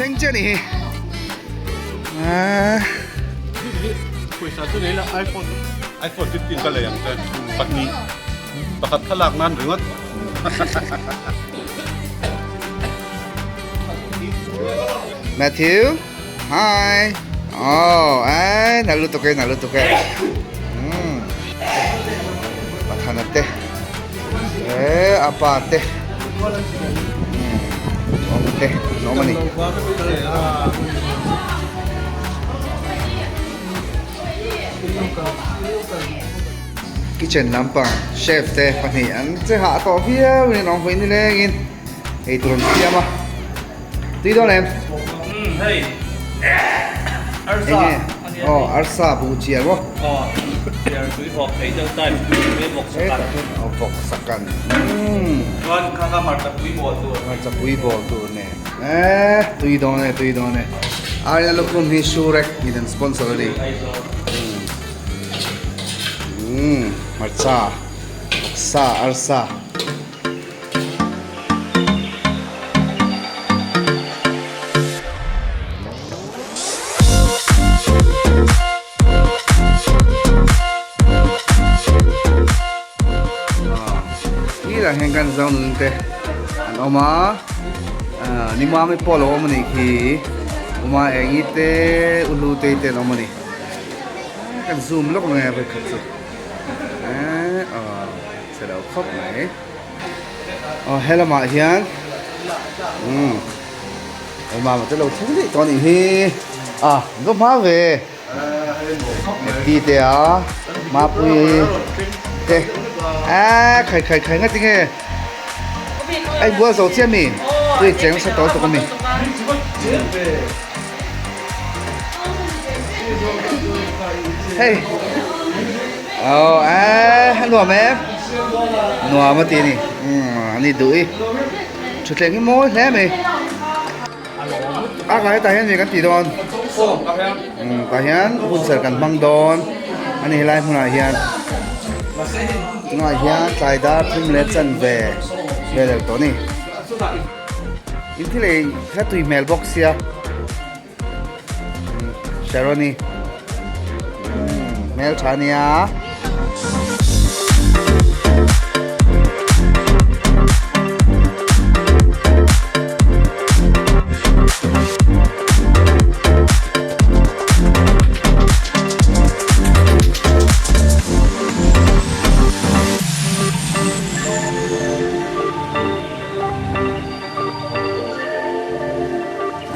thleng chiah a nih hi. Ahh. Pawisa chu nei la iPhone iPhone 15 ka lei ang che pahnih pakhat thlalak nan ringawt. Matthew hi oh ai na lutuk e na lutuk e umm Pathana te eh apa te umm awm te an awm a ni. Kitchen lampang chef te pahnih an che hah tawh viau in an awm hawih nilengin eitur an siam a tui dawn em? Umm hei arsa Enge aw arsa buh chiar maw? Aw chiar tui hawk thei deuh type tui vawk sakan aw vawk sakan umm chuan kha kha hmarcha pui bawl tur hmarcha pui bawl tur nen eh tui dawn e tui dawn e Arya lukhum hi Shurek in an sponsor a ni umm hmarcha vawksa arsa. Khi lah hian kan zo nun te an awm a ni mami pawh lo awm a nih khi uma engi te u hlu te te an awm a ni kan zoom lawk ang e vawikhat chu eh aw chhe lo khawp mai aw helamah hian umm mama te lo thleng daih tawh a nih hi a va hma ve. Ti te a mapui te a khai khai khai nga tinge ai bua zo chiah mi tui cheng sa tawh tuk ami hei oh a nuam em nuam a ti ni ani duh i thutthleng hi mawi hle mai. A hnai tah hian mi kan tih dawn tah hian hunserh kan hmang dawn a ni helai hmunah hian tunah hian tlai dar thum leh chanve vel el tawh a ni in thil ei kha tui hmel bawk sia Sharoni hmel tha ania.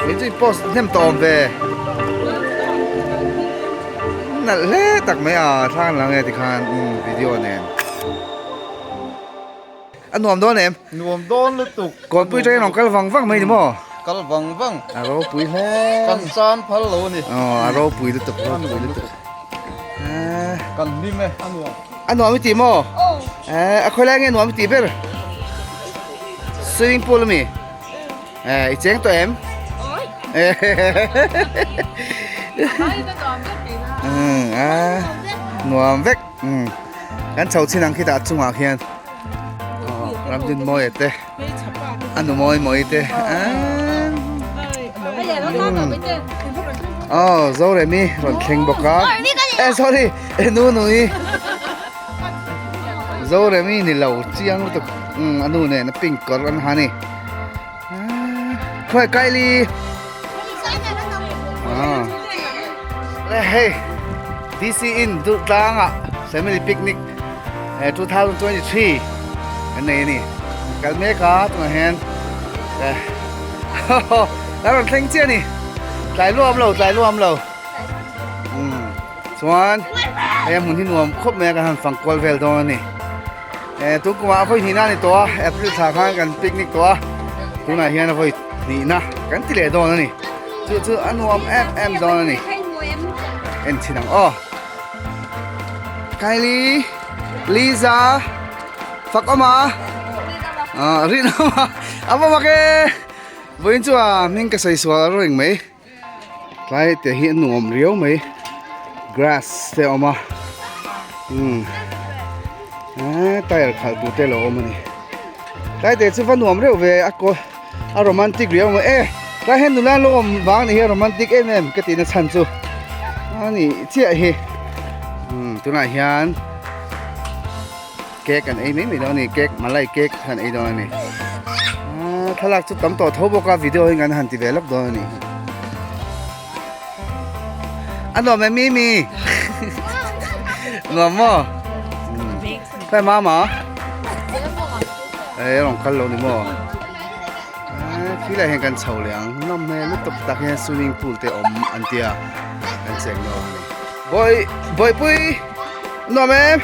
Min chu in post hnem tawh awm ve nalh hle tak mai a thlang lang e tikhan umm video nen a nuam dawn em nuam dawn lutuk kawnpui atangin rawn kal vang vang mai ni maw kal vang vang a ropui hle kan chan phal lo a ni aw a ropui lutuk ropui lutuk kan hlim e a nuam a nuam i ti maw eh a khawilai nge nuam i tih ber swimming pool ami Eh, i cheng tawh em? Oi. A nuam vek. Kan chho chin ang khitah chungah khian Ramdin mawi te a nu mawi mawi te. Oh, Zoremi rawn thleng bawk a. Eh, sorry, nu nui. Zoremi ni lo chiang lutuk. A nu nen a pink kawr an ha ni. Khawi Kylie Le hei DC in duh tlangah family picnic 2023 kan nei a ni kal mek a tunah hian a rawn thleng chiah a ni tlai luam lo tlai luam lo chuan hei a hmun hi nuam khawp mai a kan han fang kual vel dawn a ni. Eh tun kumah a vawi hnihna a ni tawh a April thla khan kan picnic tawh a tunah hian a vawi hnihna kan ti leh dawn a ni chu chu a nuam em em dawn a ni en chhin ang aw Kylie Liza fak awm a ah rin awm a a va mak e vawiin chu a hming ka sawi sual reng mai. Tlai te hi a nuam riau mai grass te a awm a umm eee tyre khalh tur te a lo awm a ni tlai te chu va nuam reuh ve a kaw a romantic riau mai e. Tlai hian nula lo awm vang ni hi romantic em em ka tihna chhan chu a ni chiah hi umm tunah hian cake an ei mai mai dawn a ni cake malai cake kha an ei dawn a ni aaa thlalak chu tam tawh tho bawk a video hi kan han ti ve lawk dawn a ni a nuam em mimi nuam maw khawi mama e rawn kal lo ni maw Khilai hian kan chho leh ang nawm hmel lutuk tak hian swimming pool te awm an tia kan cheng dawn a ni bawi bawihpui nuam em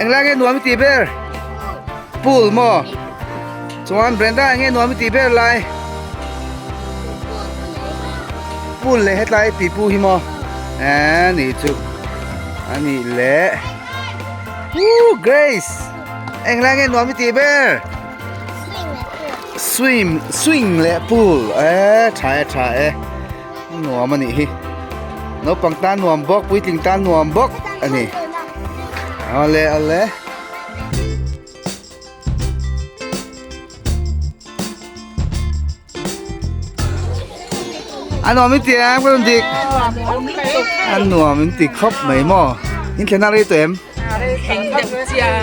englai nge nuam i tih ber pool maw chuan Brenda enge nuam i tih ber lai pool leh hetlai pipu hi maw eh nih chu a nih leh woo Grace englai nge nuam i tih ber. Swim swing leh pool eh tha e tha e nuam a nih hi naupang tan nuam bawk puitling tan nuam bawk a ni awle awle. A nuam in ti em ka rawn dik a nuam in ti khawp mai maw in thlen a rei tawh em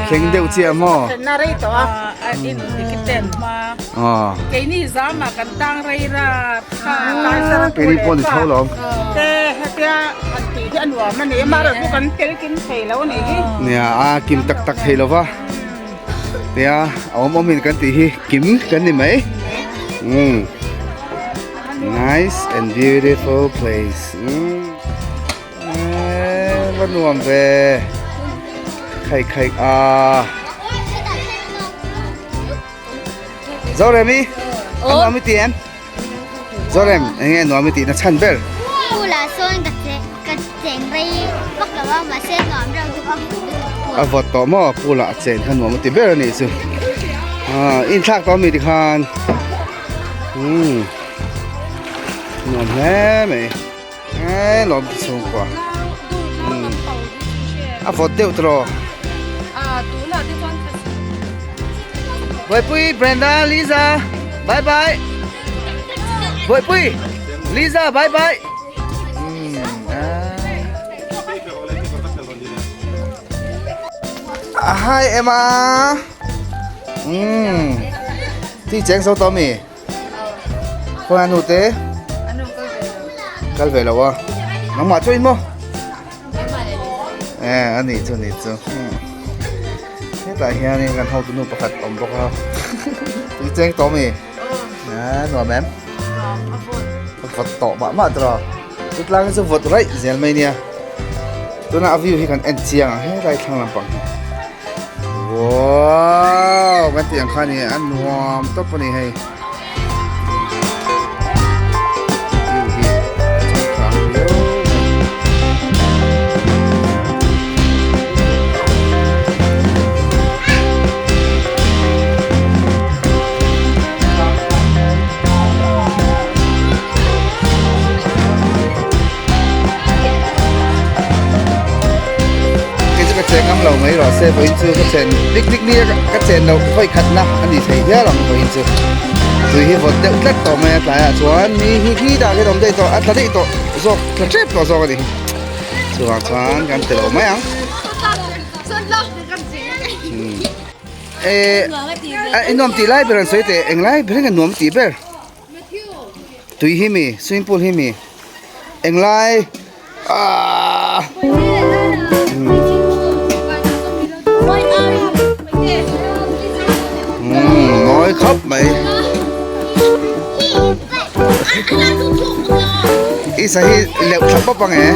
thleng deuh chiah maw keini pawh ni tho lo nia a kim tak tak thei lo va. Nia a awm awm in kan tih hi kim kan ni mai umm nice and beautiful place umm eee va nuam ve khaih khaih a Zoremi a nuam i ti em Zorem eng nge nuam i tih na chhan ber Pool ah sawn ka ka cheng rei vak lo a mahse nuam reuh chu a A vawt tawh maw pool ah a chen kha nuam a ti ber a nih chu ah inthlak tawh ami tikhan umm nuam hle mai eee lawm ti chhungkua umm a vawt deuh tawh Bawihpui Brenda Liza bye bye Bawihpui Liza bye bye Hi Emma umm ti cheng zo tawh mi khawi anu te kal ve lo a nangmah chu in maw eh ani chu ani chu hetah hianin kan hotu nu pakhat awm bawk a ti cheng tawh mi a nuam em a vawt tawh mah mah tawh chu tlang hi chu vawt raih zel mai nia tuna a view hi kan en chiang ang helai thlang lampang hi wow kan tih ang kha ni a nuam tawp a ni hei view hi a changkang riau mai. Kei chu ka chen ngam lo mai rawh se vawiin chu ka chen picnic ni a ka chen loh vawi khatna a ni thei hial ang vawiin chu tui hi vawt deuh tlat tawh mai a tlaiah chuan mi hi khi dah khian awm daih tawh a tla daih tawh zawk tla tep tawh zawk a ni chuvang chuan kan ti lo mai ang. Eh, i nuam tih lai ber an sawi teh eng lai ber nge nuam tih ber tui hi mi swimming pool hi mi eng lai aaa umm mawi khawp mai isa hi leuh thla pawp ang e.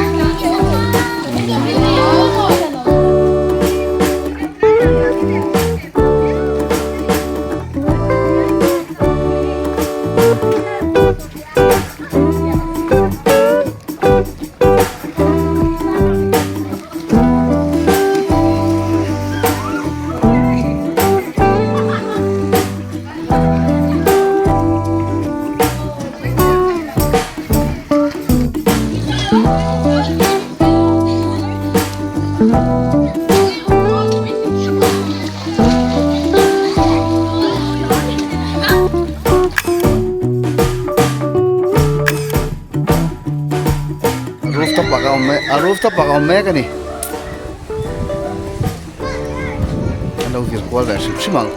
Rooftop ah ka awm mek a ni. An lo vir kual ve hrim hrim ang.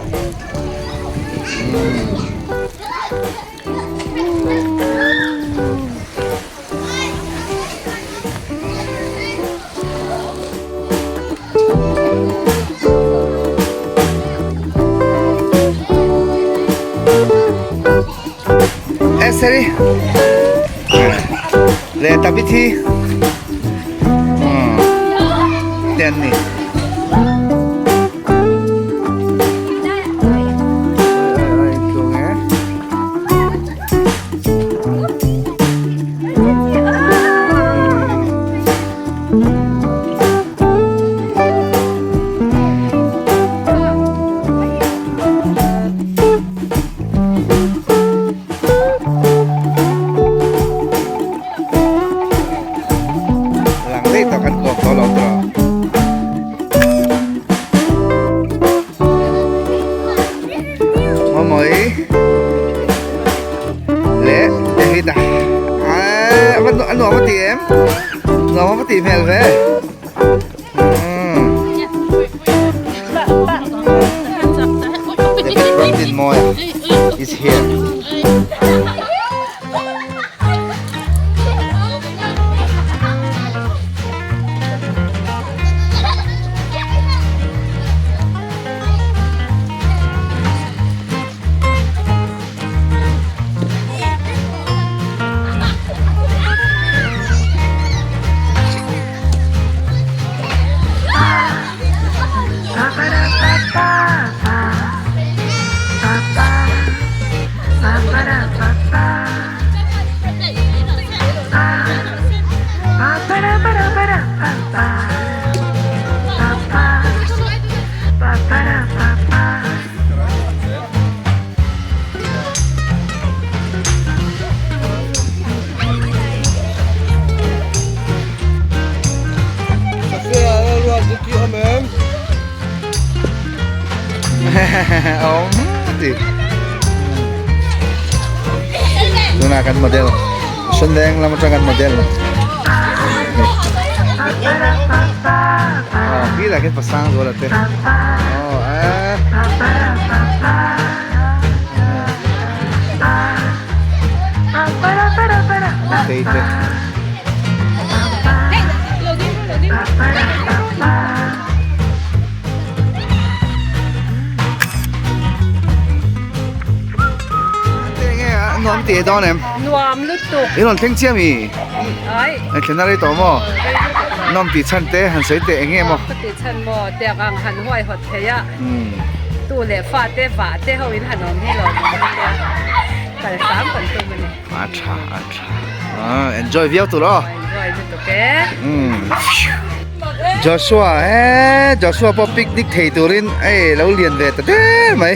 Eseri le tabithi ten ni Lang daih tawh kan kawm tawh lo tawh. Mamawi leh David a a nuam a ti em nuam a ti hmel ve David Ramdinmawia is here. Tuna kan model Sundeng lam atang kan model Oh, khi là cái pasang rồi là thế. Oh, à. Tê tê. Nuam ti dawn em? Nuam lutuk. I rawn thleng chiah mi? Ai. Ai thlen a rei tawh maw? Nuam tih chhan te han sawi teh eng nge maw? Ka tih chhan maw? Tiang ang han huai hawt thei a. Tu leh fa te vah te ho in han awm hi lo maw tia kal hram kan tum a ni. A tha a tha. Enjoy viau tur aw. Enjoy lutuk e. Joshua he Joshua pawh picnic thei turin hei lo lian ve ta der mai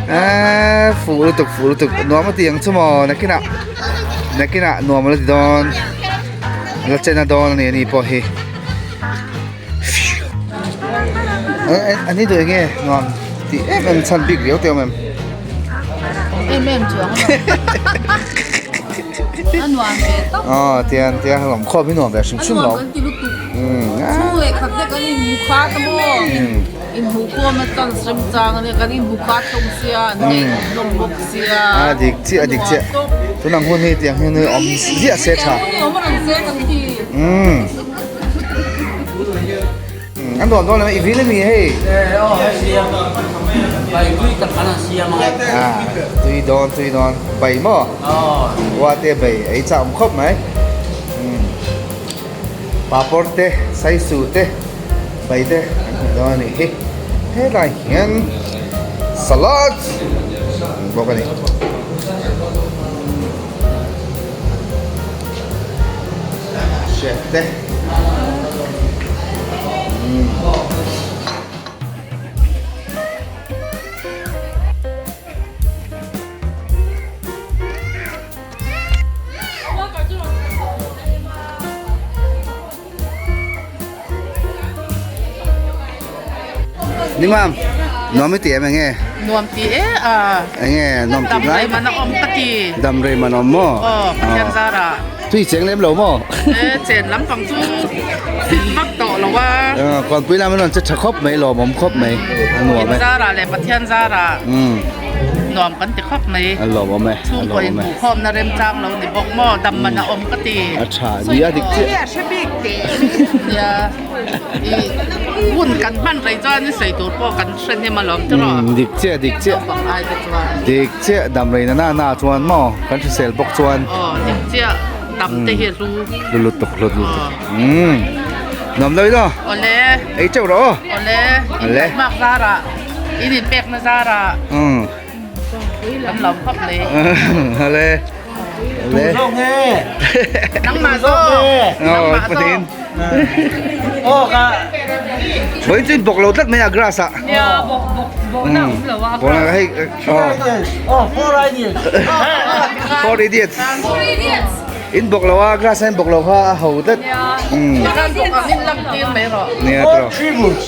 eee fuh lutuk fuh lutuk nuam a ti ang chu maw nakinah nakinah nuam a la ti dawn a la chen a dawn a ni ani pawh hi a ni duh enge nuam tih em em chhan bik riau te awm em em em chuang a nuam ve tawp aw tian tian hlawm khawp hi nuam ve hrim hrim lo a nuam kan ti lutuk chhung leh khat te kan inhmu khat a maw inhmuh khawm a chance rem chang ania kan inhmu khat hlawm sia an ngaihawm hlawm bawk sia a dik chiah a dik chiah tunang hun hi tiang hian awm ziah se tha tiang hun hi awm a rawn se kan ti An nuam dawn em i vil ami hei. Ah tui dawn tui dawn bai maw ua te bai ei chak awm khawp mai papawr te saisu te bai te an hmu dawn a nih hi helai hian salad an bawk a ni. Chef te. Nimam, nuam i ti em enge? Nuam ti e a. Enge nuam ti Dam rei man a awm ka ti. Dam rei man awm maw? Aw, Pathian zara. Tui cheng lem lo maw? E chen lampang chu fit vak tawh lo a. Kawnpui lam an rawn che tha khawp mai, lawmawm khawp mai, a nuam e. In zarah leh Pathian zarah nuam kan ti khawp mai. A lawmawm e, a lawmawm e. Chhungkaw inhmuhkhawmna remchang lo ni bawk maw, dam man a awm ka ti. A tha, ni a dik chiah. A hre bik teh. Nia, i hun kan hman rei chuan i sawi tur pawh kan hre hnem alawm tiraw. Dik chiah, dik chiah. Naupang ai te chuan. Dik chiah, dam rei na na na chuan maw, kan hrisel bawk chuan. Aw, dik chiah. Tam te hi a hlu. Hlu lutuk, hlu lutuk. Umm. Nuam lo ilo. Awle. Ei teuh rawh aw. Awle. Awle. In mak zarah. In in pek na zarah. Umm. Kan lawm khawp mai. Awle. Awle. Tu zawk nge? Nangmah zawk. Nangmah zawk. Aw ka. Vawiin chu in bawk lo tlat mai a grass ah. Nia bawk bawk bawkna awm lo a. Bawkna hei aw. Oh, four idiots. Four idiots. Four idiots. In bawk lo a grass a in bawk lo kha a ho tlat. Nia. Kan bawk ang in lang tir mai rawh. Nia Four tiraw. tributes.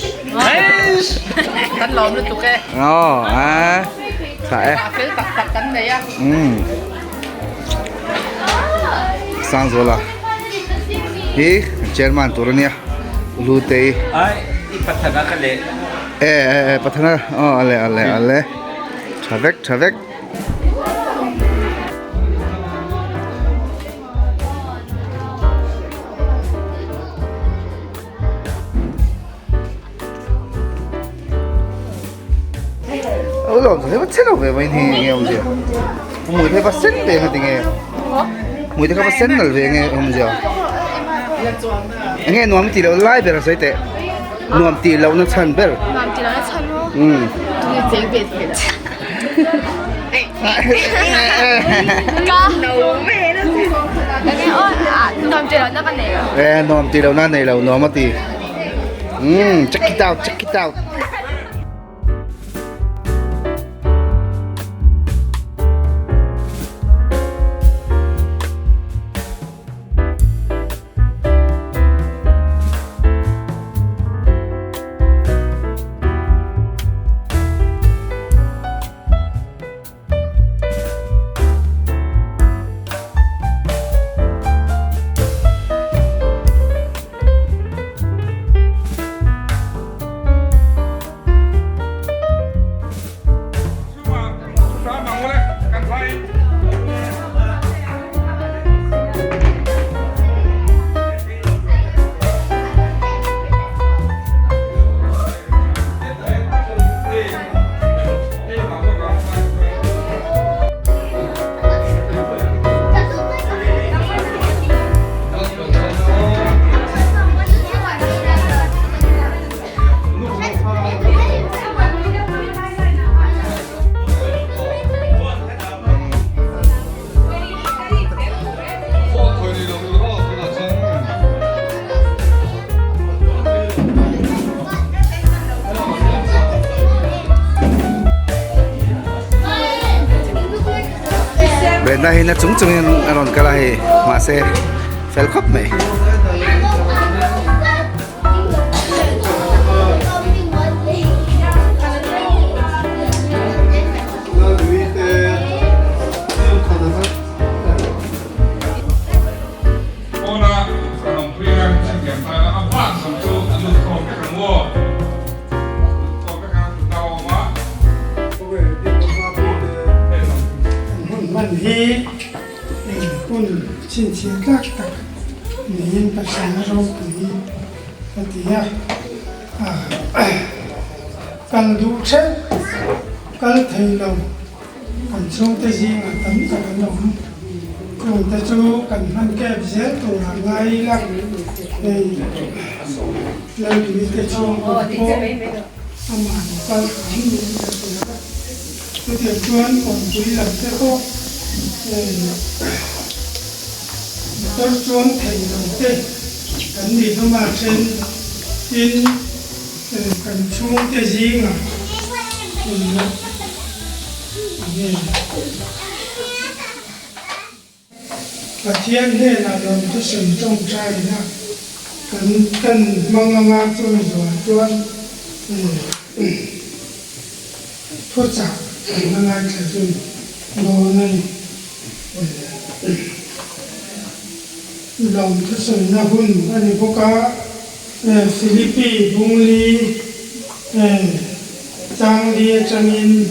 Kan lawm lutuk e. Aw a tha e. A fel tak tak kan nei a. Umm. Sangzuala hi chairman tur a nia Lutei. Ai i pathana ka leh. E e e pathana aw a le a le a le tha vek tha vek. Mui te va sen ve nga tinge mui te kha va sen nal ve nge awmzia enge nuam tih loh lai ber a sawi teh nuam tih loh na chhan ber nuam tih loh na chhan maw nuam tih loh na ka nei lo e nuam tih loh na nei lo nuam a ti umm check it out check it out. Benna hi na chung chungin a rawn kal a hei mahse fel khawp mai. Hmun hi hun chhinchhiah tlak tak niin Pathian a ropui a ti a, kal duh theuh kal thei lo kan chhungte zingah tam tak an awm. Chungte chu kan hman kep zel turah ngai ila hei Lalduite chhungkua pawh amah an kal hram niin ka hria a. Chutiang chuan kawngpui lam te pawh motor chuang thei lo te kan ni hlawm a then tin kan chhungte zingah enge Pathian hnenah lawmthu sawi tawngtaina kan kan hmang anga chumi zuah chuan thuchah kan la ngaithla zui dawn a ni. Lawmthusawina hun a ni bawk a, Philippi Bungli Changli atangin.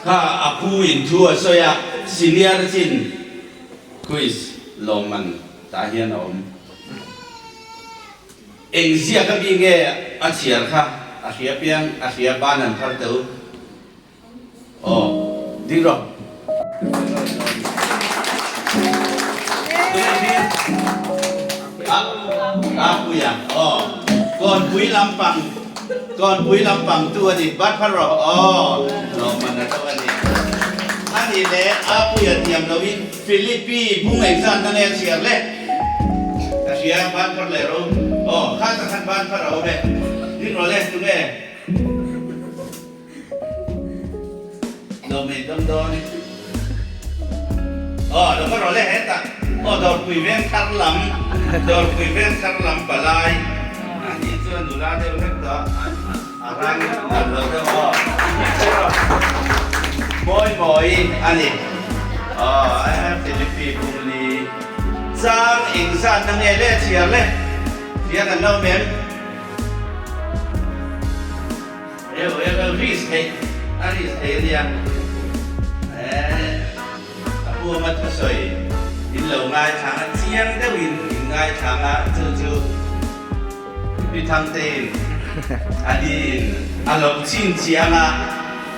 Kha a pu in thu a sawi a, senior chin quiz lawmman tah hian a awm. Eng ziak a mi nge a chhiar kha a hria piang a hria ban an phar teu. Aw, ding rawh. Apuia, aw, Kawnpui lampang, Kawnpui lampang tu a ni, bat phar rawh, aw, lawmman a tawk a ni. A nih leh Apuia thiam loin Philippi bung engzat na nge a chhiar le? Ka hria, ban phar leh ro, aw, kha tak khan ban phar a awm e, ding rawh le, tunge? Lo mei dawn dawn. Aw lo ka rawh le hetah. Aw dawrpui veng thar lam, dawrpui veng thar lam palai a nih chuan nula deuh hlek tawh a rang nalh lo deuh aw. Mawi mawi a ni. Aw Philippi Bungli chang engzatna nge le chhiar le? Hria kan lo mem. Eu eu eu risk theih a risk thei ania eh a puama thusawi in lo ngaithlang a chiang deuh in in ngaithlang a chu chu Pi Thangtein a ni in a lo chin chiang a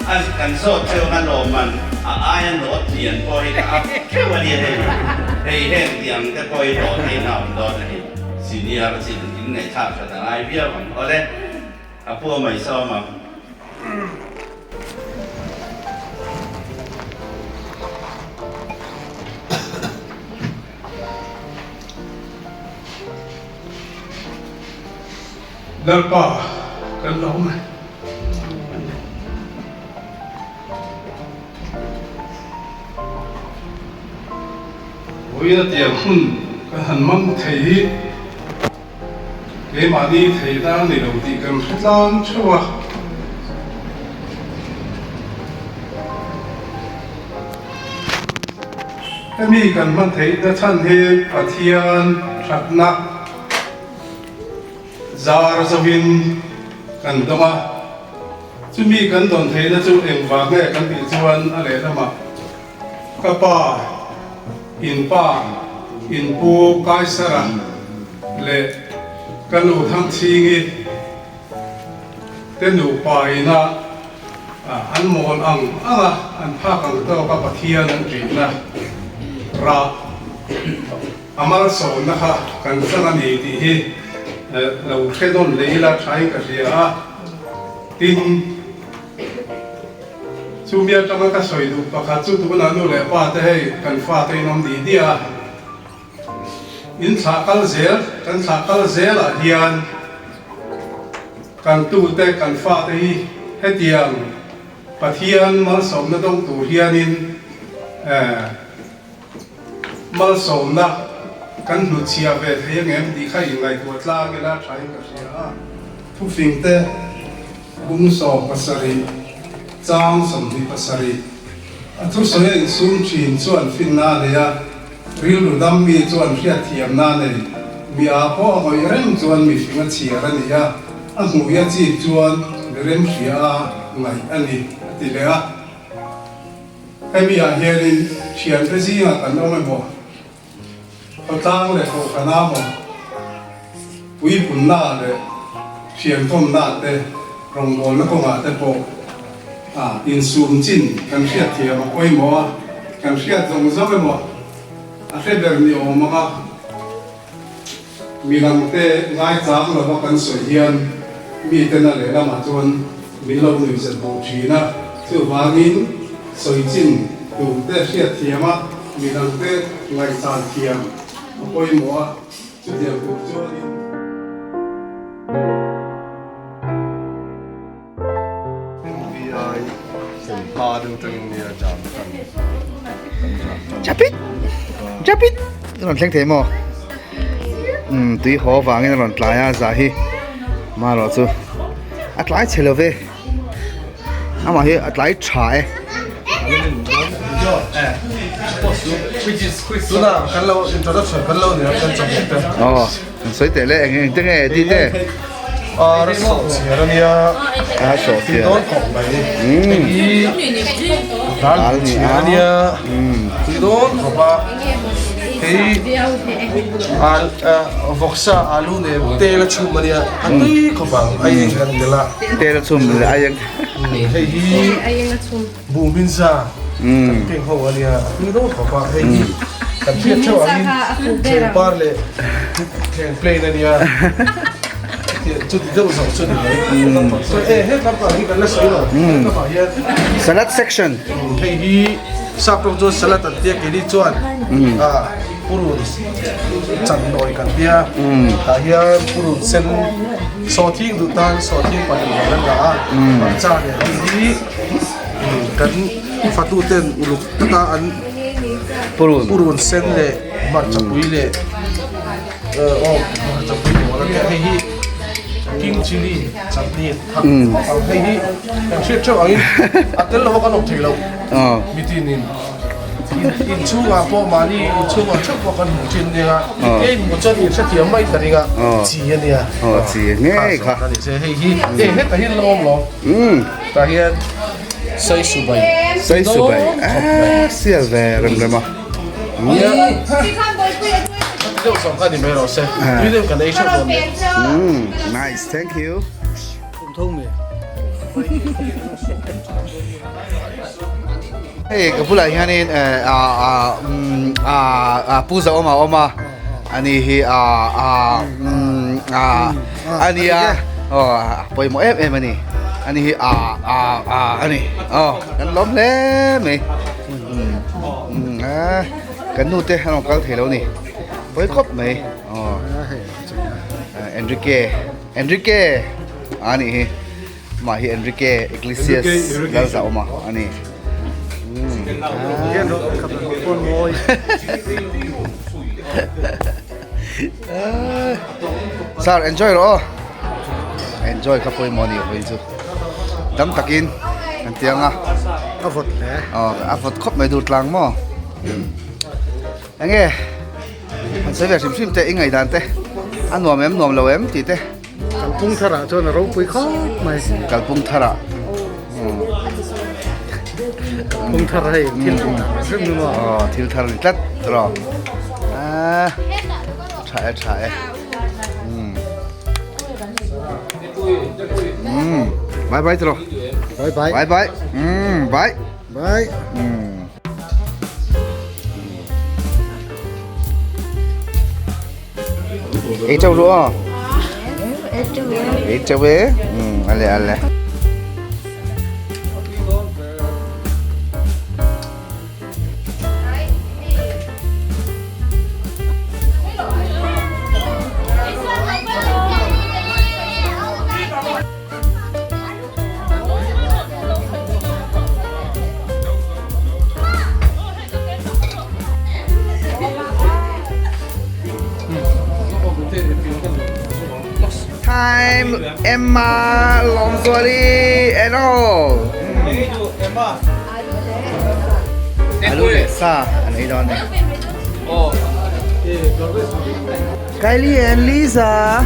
a kan zawt cheu anga lawmman a aia nawt lian pawh hi ka up theuh ania hei hei heng tiang te pawh hi hlawh theihna a awm dawn a ni senior chin in ngaihthlak that a ngai viau ang awle. A pua mai sawm ang. Lalpa kan la awm e. Vawiin a tiang hun kan han mang thei hi. Keimahni theihna a ni lo tih kan hre tlang theuh a. Hemi kan hman theihna chhan hi Pathian thatna zar zovin kan dawng a. Chumi kan dawn theihna chu engvang nge kan tih chuan a lehlamah Ka pa, in pa, in pu Kaisara leh ka nu Thangchhingi te nupa ina an mawl ang ang a, an phak ang tawk a Pathian an ṭihna rah a malsawmna kha kan chang a ni tih hi lo hre nawn leh ila ṭhain ka hria a, tin, Chumi atanga ka sawi duh pakhat chu tunah nu leh pa te hei kan fate in awm dih dih a, in thlah kal zel, kan thlah kal zelah hian kan tute kan fate hi hetiang Pathian malsawmna dawng tur hianin eh malsawmna kan hnutchhiah ve thei angem tih kha inngaihtuah tlang ila thain ka hria a. Thufing te bung 70, chang 27. A thusawi a insum thin chuan finna a nei a, rilru dam mi chuan hriatthiamna a nei. Mi a pawh a ngawih reng chuan mihring a chhiar a ni a, a hmui a chip chuan mi remhria a ngaih a ni, a ti leh a. Hemi ah hianin thiante zingah kan awm emaw, khawtlang leh kohhran ah maw, puipunna ah leh thiantawnna ah te, rawngbawlna kawngah te pawh ah insum chin kan hriatthiam a pawimawh a, kan hriat zawng zawng emaw a hre ber ni awm ang a, midangte ngaichang lova kan sawi hian mite na lehlamah chuan min lo nuihzat duh thin a, chuvangin sawi chin turte hriatthiam a, midangte ngaihchan thiam a pawimawh a, chutiang tur chuanin. MVI thlen hma deuh atangin nia jam tan kan jam tan. Chapit! Chapit! A rawn thleng thei maw? Umm tui haw vangin a rawn tlai a zah hi marawh chu a tlai chhe lo ve amah hi a tlai tha e. Tuna kan lo introduction kan lo nia kan chawhmeh te. Aw kan sawi teh le eng eng te nge ti te. Ar sawhchiar a nia. Ar sawhchiar. Tui dawn khawp mai. Hei hi dal chhiar a nia. Tui dawn khawp a. Hei vawksa alu nen tel a chhum a nia. A tui khawp ang aieng kan tel a. Tel a chhum leh aieng. Hei hi buhmin za kan keng ho a nia. A tui dawn khawp a. Hei hi kan hriat theuh angin thleng par leh thleng plain a nia. Chuti deuh zawh chu ni mai. E hetlangah hi kan la sawi lo. Hetlangah hian Salad section. Hei hi sap rawng chuan salad an tia keini chuan purun channawi kan tia. Tah hian purun sen sawhthing duh tan sawhthing pahnih an dah a. Hmarcha nen hei hi kan fatu ten uluk taka an purun sen leh hmarcha pui leh Aw hmarcha pui mawl a nia hei hi king chilli chutney thak ang hei hi kan hriat theuh angin a tel lova kan awm thei lo mitinin inchhungah pawh mahni inchhungah theuh pawh kan hmu thin nia eng emaw chuan in hrethiam mai ta ringa chi a nia chi ngei kha hei hi e hetah hian la awm lo tah hian saisubai saisubai sial ve rem rem a. Nice, thank you. Hei ka bulah hianin a pu Zaawma a awm a, ani hi a a nia aw pawimawh em em a ni, ani hi a a a ani aw kan lawm hle mai. Kan nu te an rawn kal thei lo ni pawi khawp mai aw Enrique Enrique a nih hi mah hi Enrique Iglesias Lalzahawma a ni Sir enjoy rawh aw enjoy kha pawimawh a ni vawiin chu. Dam takin kan ti ang a. A vawt hle. Aw a vawt khawp mai dur tlang maw. Enge an sawi ve hrim hrim te i ngaihdan te a nuam em nuam lo em tih te. Kalpung tharah chuan a ropui khawp mai. Kalpung tharah. Kalpung thar hei thil hrim ni maw. Aw thil thar ni tlat tiraw. A tha e tha e. Bye bye tro. Bye bye. Bye bye. Bye. Bye. Ei chau ru aw. Ei chau e. Ale ale. Time Emma Lawmzuali and all. Alu leh sa an ei dawn a ni. Kylie and Lisa.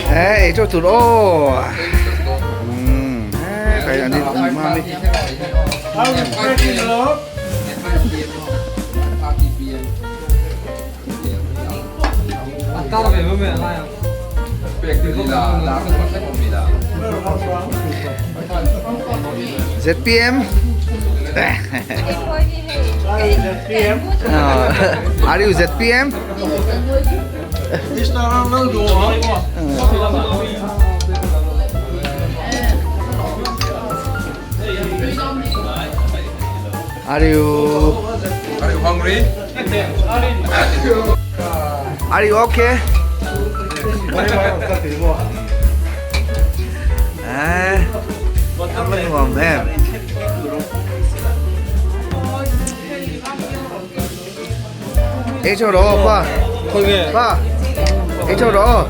Ei cho tur aw. Kai an in mami. ZPM Are you ZPM? Are you Are you hungry? Are you okay? À, nuam em. Ei chau rawh pa. Pa. Ei chau rawh.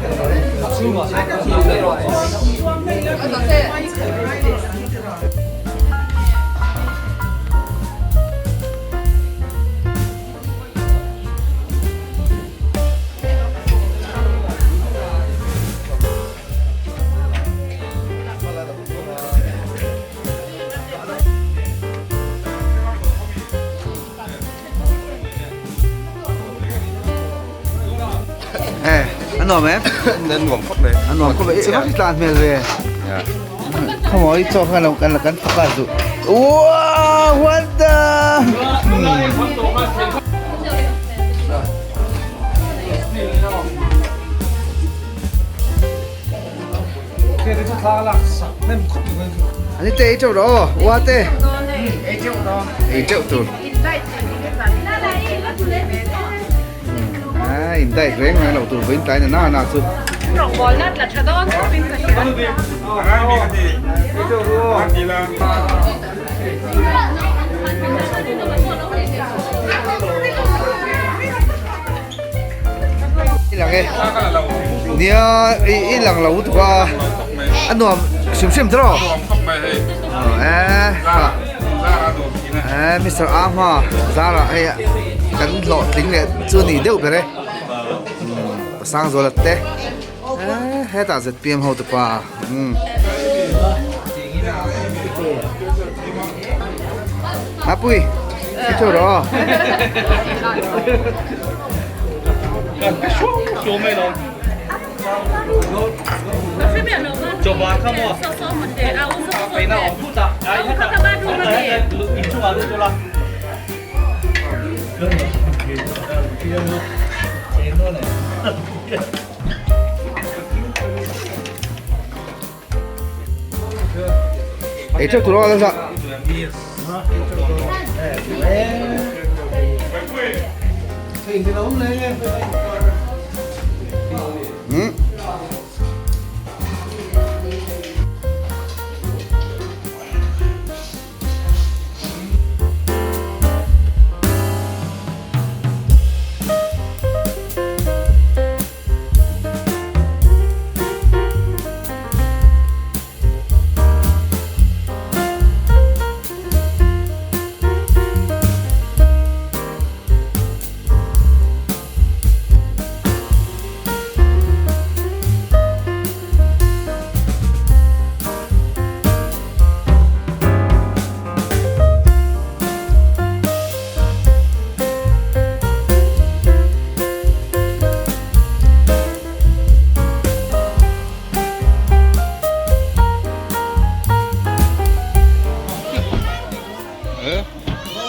Eh, a nuam em? A nuam khawp mai. A nuam khawp mai. I vak tlan hmel ve. Come on, i chaw khan lo kan la kan focus duh. Wow, what the? Ani te ei teuh rawh aw, ua te. Ei teuh tur. A in diet reng reng loh tur vawiin tlai na na na chu. Rawngbawlna tla tha dawn khawp in ka hria. I lang e. Nia i lang lo tuk a. A nuam hrim hrim tiraw? Nuam khawp mai hei. Eh. Zara nuam thin a. Eh Mister Ahma Zara hei kan hlawhtling leh chu ni deuh ber e. Pasangzuala te. Eh hetah ZPM ho tupa. Apui, i thu rawh. Ei teuh tur aw la zah. Hmm.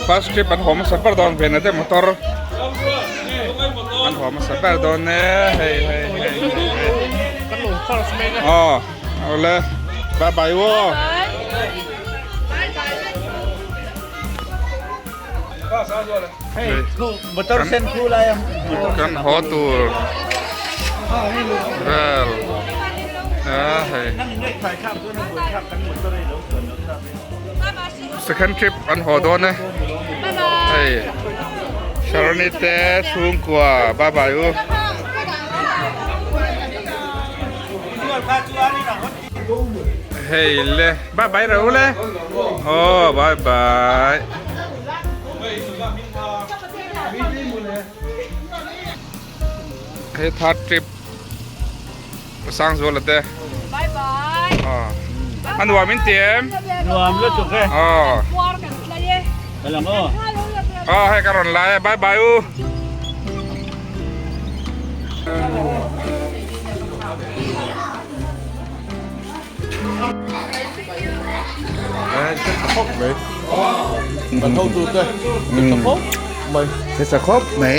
First trip an haw hmasa ber dawn ve na te motor an haw hmasa ber dawn e hei hei hei hei aw awle bye bye aw. Kan haw tur vel a hei second trip an haw dawn e hei Sharoni te chhungkua bye bye u. Hei le bye bye ro le oh bye bye hei third trip Sangzuala te bye bye a nuam in ti em nuam lutuk e aw ka lang aw aw hei ka rawn lai e bye bye u. Kan hotu te che tha khawp mai. Che tha khawp mai.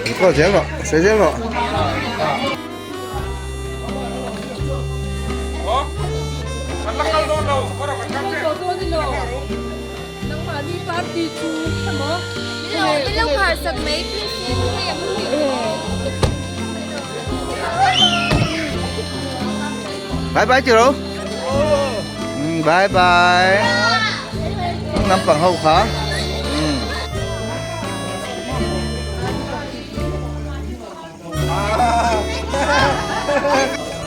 Record zel rawh, sawi zel rawh. Bye bye chị Ru. Bye bye. Nampang ho kha.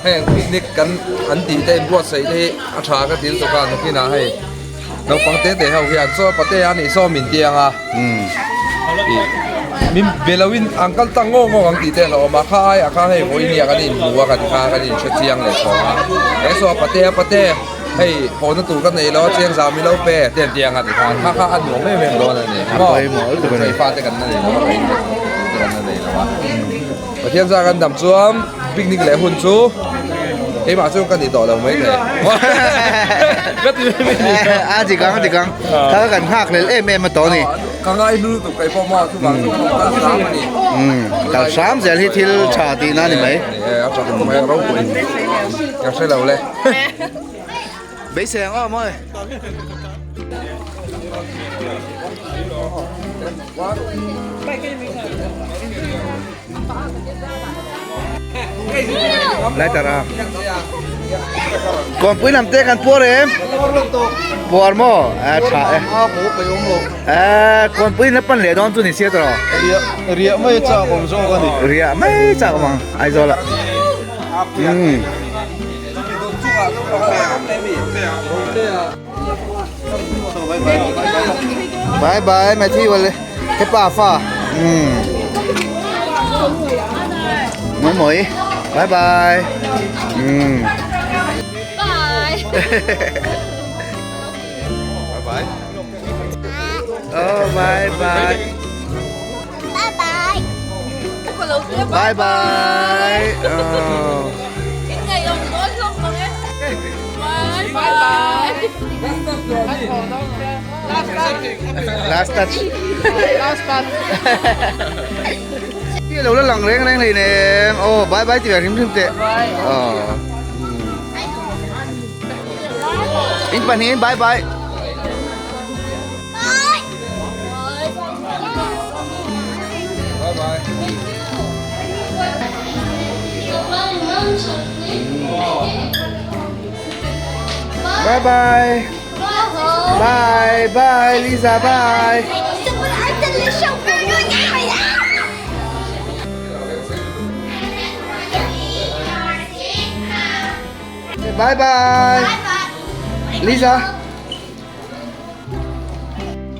Heng picnic kan an tih te inbuatsaih te hi a tha ka ti lutuk a nakinah hei naupang te te ho hian chaw pate a nih saw min ti ang a ih min be lo in an kal tang ngawk ngawk ang tih te an awm a kha ai ah khan hei vawiin ah kan inhmu a kan kha kan inhre chiang leh chhawng a he saw pate a pate hei haw na tur ka nei lo a chiang zam i lo pe te an ti ang a ti khan kha kha a nuam em em dawn a ni maw fate kan la nei lo a kan la nei lo a. Pathian zah kan dam chuan picnic leh hun chu keimah chu ka ni tawh lo mai thei. Ka ti mai mai ni. A dik ang a dik ang. Kha kan nghak hlel em em a tawh ni. Ka ngai hlu lutuk kei pawh maw chuvang chu ka kal hram a ni. Kal hram zel hi thil tha tihna a ni mai. A tha khawp mai a ropui. Ka hre lo le. Beisei ang aw mawi. Lai tara. Kawnpui lam te kan puar em? Puar maw? A tha e. A kawnpui na pan leh dawn chu ni sia tawh. Riah mai chak awm zawk a ni. Riah mai chak awm ang Aizawl ah. Bye bye Matthew wale hepa fa Moi moi bye bye Bye Bye bye Oh bye bye Bye bye. Bye bye. Oh. Bye bye. Last touch. Last touch. Ti lo la lang reng reng hlei nem. Oh bye bye ti ve hrim hrim teh. Oh. In pahnihin bye bye. Bye bye. Bye bye Lisa bye. Bye bye. Lisa.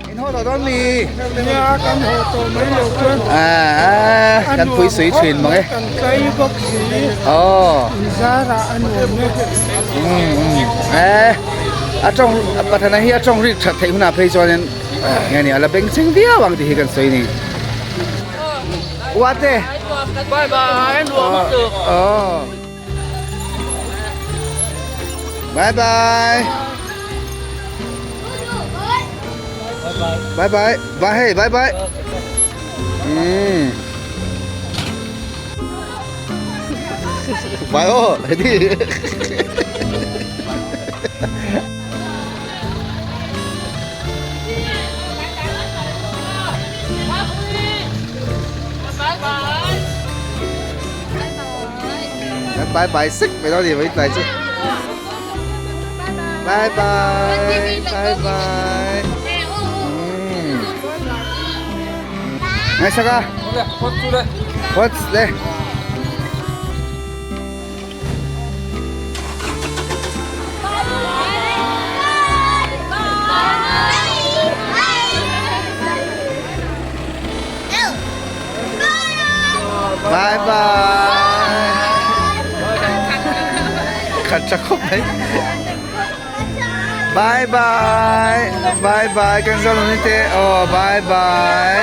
In haw tawh dawn mi? Nia kan haw tawh mai lo chuan. À, kan pui sui thin mang e. Kan tlai bawk si. Oh. In zarah a nuam e. Eh, a tawng pathana hi a tawng rik that theih hunah phei chuanin nge ni a la beng cheng viau ang tih hi kan sawi ni. Uate. Bye bye, nuam a tuk. Oh. Bye bye. Bye bye. Bye hey, bye bye. Bye oh, đi. Bye bye sik mai dawn ni mai tlai chu. Bye bye. Bye bye. Ngai saka. What's le? Bye bye. Khat tha khawp mai. Bye bye. Bye bye kan zo lo ni te. Oh bye bye.